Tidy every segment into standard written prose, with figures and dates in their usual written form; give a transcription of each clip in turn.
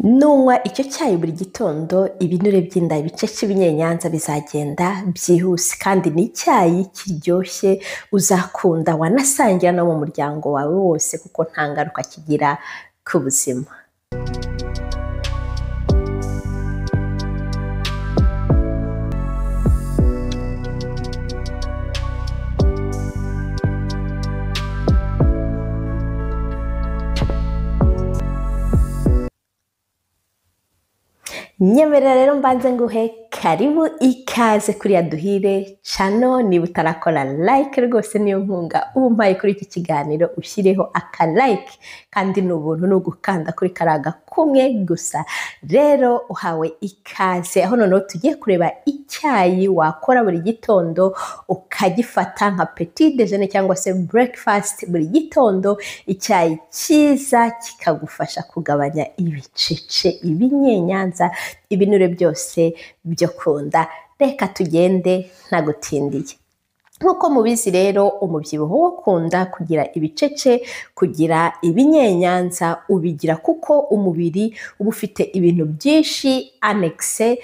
Nunywa icyo cyayi buri gitondo, ibinure by'inda, ibice by'ibinyenyanza bizagenda byihuse, kandi ni icyayi kiryoshye uzakunda, wanasangira no mu muryango wawe wose, kuko nta ngaruka kigira ku buzima. Nyemerera rero mbanze nguhe karibu ikaze kuri Yaduhire Channel. Niba utarakora like rwose niyo nkunga uba umpaye kuri iki kiganiro, ushyireho aka like, kandi ni ubuntu, ni ugukanda kuri kariya kumwe gusa. Rero uhawe ikaze, aho noneho tugiye kureba icyayi wakora buri gitondo ukagifata nka petit déjeuner cyangwa se breakfast buri gitondo, icyayi cyiza kikagufasha kugabanya ibicece, ibinyenyanza, ibinure byose byo ku nda. Reka tugende ntagutindiye. Nk'uko mubizi rero, umubyibuho wo ku nda, kugira ibicece, kugira ibinyenyanza, ubigira kuko umubiri uba ufite ibintu byinshi annexe,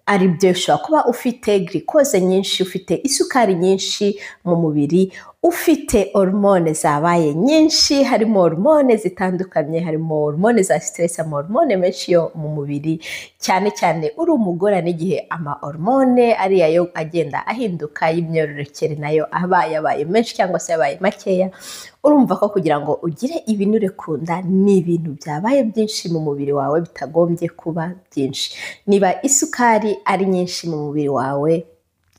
ari byo ushobora kuba ufite glucose nyinshi, ufite isukari nyinshi mu mubiri, ufite hormone zabaye nyinshi, harimo hormone zitandukanye, harimo hormone za stress, ama hormone menshi yo mu mubiri, cyane cyane uri umugore n'igihe ama hormone ariya yo agenda ahinduka y'imyororokere nayo aba yabaye menshi cyangwa se yabaye makeya. Urumva ko kugira ngo ugire ibinure ku nda ni ibintu byabaye byinshi mu mubiri wawe bitagombye kuba byinshi. Niba isukari ari nyinshi mu mubiri wawe,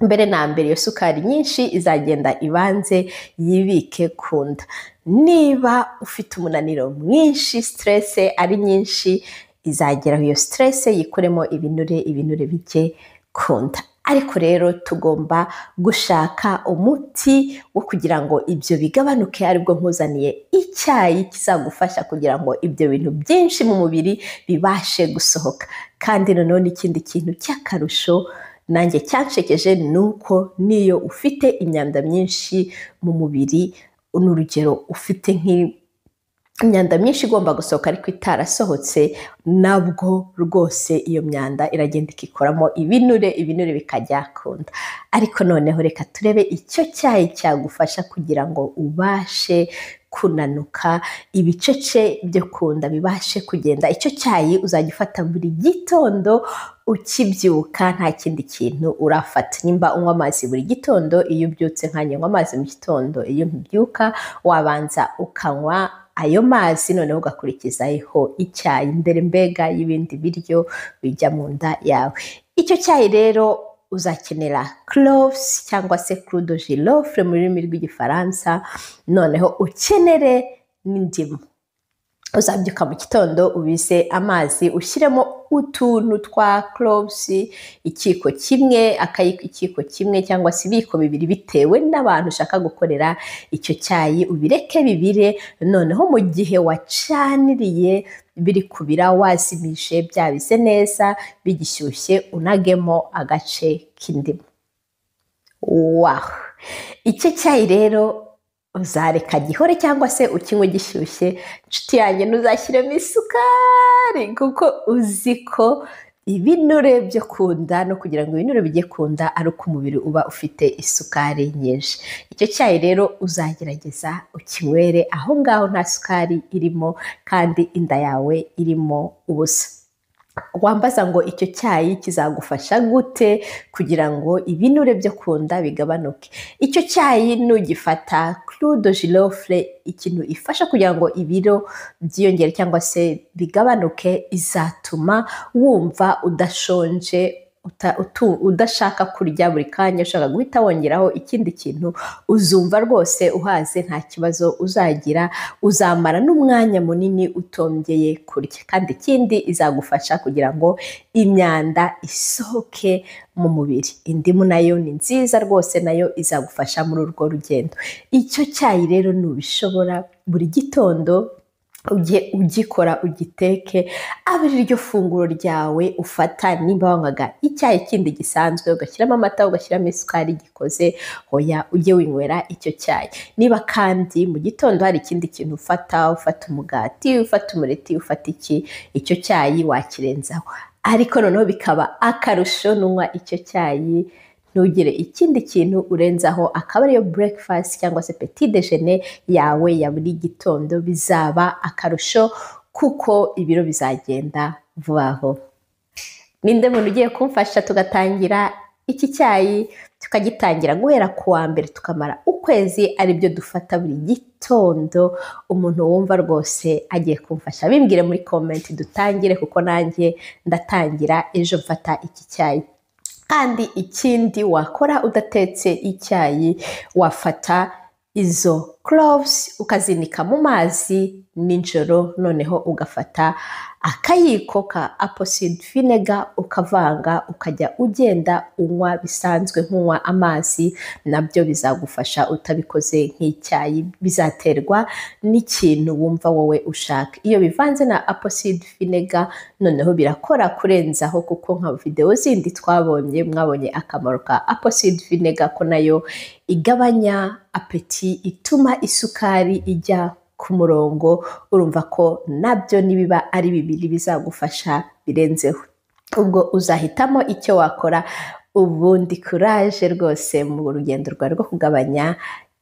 mbere na mbere iyo sukari nyinshi izagenda ibanze yibike ku nda. Niba ufite umunaniro mwinshi, stress ari nyinshi, izageraho iyo stress yikoremo ibinure, ibinure bijye ku nda. Ariko rero tugomba gushaka umuti wo kugira ngo ibyo bigabanuke, aribwo nkuzaniye icyayi kizagufasha kugira ngo ibyo bintu byinshi mu mubiri bibashe gusohoka. Kandi noneho n'ikindi kintu cy'akarusho nanjye cyanshekeje ni uko niyo ufite imyanda myinshi mu mubiri, n'urugero ufite nk'imyanda myinshi igomba gusohoka ariko itarasohotse, nabwo rwose iyo myanda iragenda ikikoramo ibinure, ibinure bikajya ku nda. Ariko noneho reka turebe icyo cyayi cyagufasha kugira ngo ubashe kunanuka, ibicece byo ku nda bibashe kugenda. Icyo cyayi uzajya ufata buri gitondo ukibyuka, nta kindi kintu urafata. Nimba unywa amazi buri gitondo, iyo ubyutse nkanjye nywa amazi mu gitondo, iyo nkibyuka wabanza ukanywa ayo mazi, noneho ugakurikizaho icyayi mbere mbega y'ibindi biryo bijya mu nda yawe. Icyo cyayi rero uzakenera cloves cyangwa se clou de girofle mu rurimi rw'igifaransa, noneho ukenere n'indimu. Uzabyuka mu gitondo ubize amazi, ushyiremo utuntu twa cloves, ikiko kimwe, akayiko ikiko kimwe cyangwa se ibiyiko bibiri bitewe n'abantu ushaka gukorera icyo cyayi, ubireke bibire. Noneho mu gihe wacaniriye biri kubira, wazimije byabize neza bigishyushye, unagemo agace k'indimu. Waho icyo cyayi rero uzareka gihore cyangwa se ukinywe gishyushye. Inshuti yanjye, ntuzashyiremo isukari, kuko uzi ko ibinure byo ku nda, no kugira ngo ibinure bijye ku nda ari uko umubiri uba ufite isukari nyinshi. Icyo cyayi rero uzagerageza ukinywere aho ngaho nta sukari irimo, kandi inda yawe irimo ubusa. Wambaza ngo icyo cyayi kizagufasha gute kugira ngo ibinure byo ku nda bigabanuke? Icyo cyayi nugifata, clou de girofle, ikintu ifasha kugira ngo ibiro byiyongere cyangwa se bigabanuke, izatuma wumva udashonje, udashaka kurya buri kanya, ushaka guhita wongeraho ikindi kintu. Uzumva rwose uhaze, nta kibazo uzagira, uzamara n'umwanya munini utongeye kurya. Kandi ikindi izagufasha kugira ngo imyanda isohoke mu mubiri. Indimu nayo ni nziza rwose, nayo izagufasha muri urwo rugendo. Icyo cyayi rero nubishobora buri gitondo Ujye ugikora ugiteke, abe ari ryo funguro ryawe ufata. Nimba wanywaga icyayi kindi gisanzwe ugashyiramo amata, ugashyiramo isukari gikoze, hoya, ujye winywera icyo cyayi. Niba kandi mu gitondo hari ikindi kintu ufata, ufata umugati, ufata umureti, ufata iki, icyo cyayi wakirenzaho. Ariko noneho bikaba akarusho nunywa icyo cyayi ntugire ikindi kintu urenzaho, akaba ariyo breakfast cyangwa se petit déjeuner yawe ya buri gitondo. Bizaba akarusho kuko ibiro bizagenda vuba vuba. Ninde muntu ugiye kumfasha tugatangira iki cyayi, tukagitangira guhera ku wa mbere, tukamara ukwezi aribyo dufata buri gitondo? Umuntu wumva rwose agiye kumfasha bimbwire muri comment dutangire, kuko nanjye ndatangira ejo mfata iki cyayi. Kandi ikindi wakora udatetse icyayi, wafata izo cloves ukazinika mu mazi nijoro, noneho ugafata akayiko ka apple cider vinegar ukavanga, ukajya ugenda unywa bisanzwe nk'unywa amazi. Nabyo bizagufasha utabikoze nk'icyayi. Bizaterwa n'ikintu wumva wowe ushaka. Iyo bivanze na apple cider vinegar noneho birakora kurenzaho, kuko nka videwo zindi twabonye, mwabonye akamaro ka apple cider vinegar, ko nayo igabanya appétit, ituma isukari ijya ku murongo. Urumva ko nabyo nibiba ari bibiri bizagufasha birenzeho. Ubwo uzahitamo icyo wakora. Ubundi kuraje rwose mu rugendo rwawe rwo kugabanya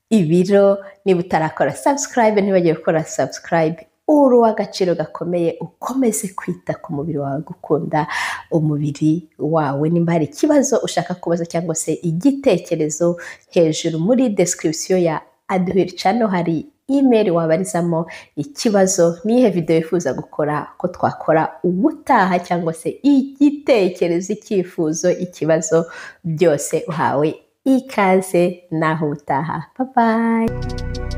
ibiro. Niba utarakora subscribe, ntibagiwe gukora subscribe. Uri uw'agaciro gakomeye. Ukomeze kwita ku mubiri wawe, gukunda umubiri wawe. Nimba hari ikibazo ushaka kubaza cyangwa se igitekerezo, hejuru muri description ya Aduhiri Channel hari email wabarizamo ikibazo. Niyihe video wifuza gukora ko twakora ubutaha, cyangwa se igitekerezo, icyifuzo, ikibazo, byose uhawe ikaze. Naho ubutaha, bye bye.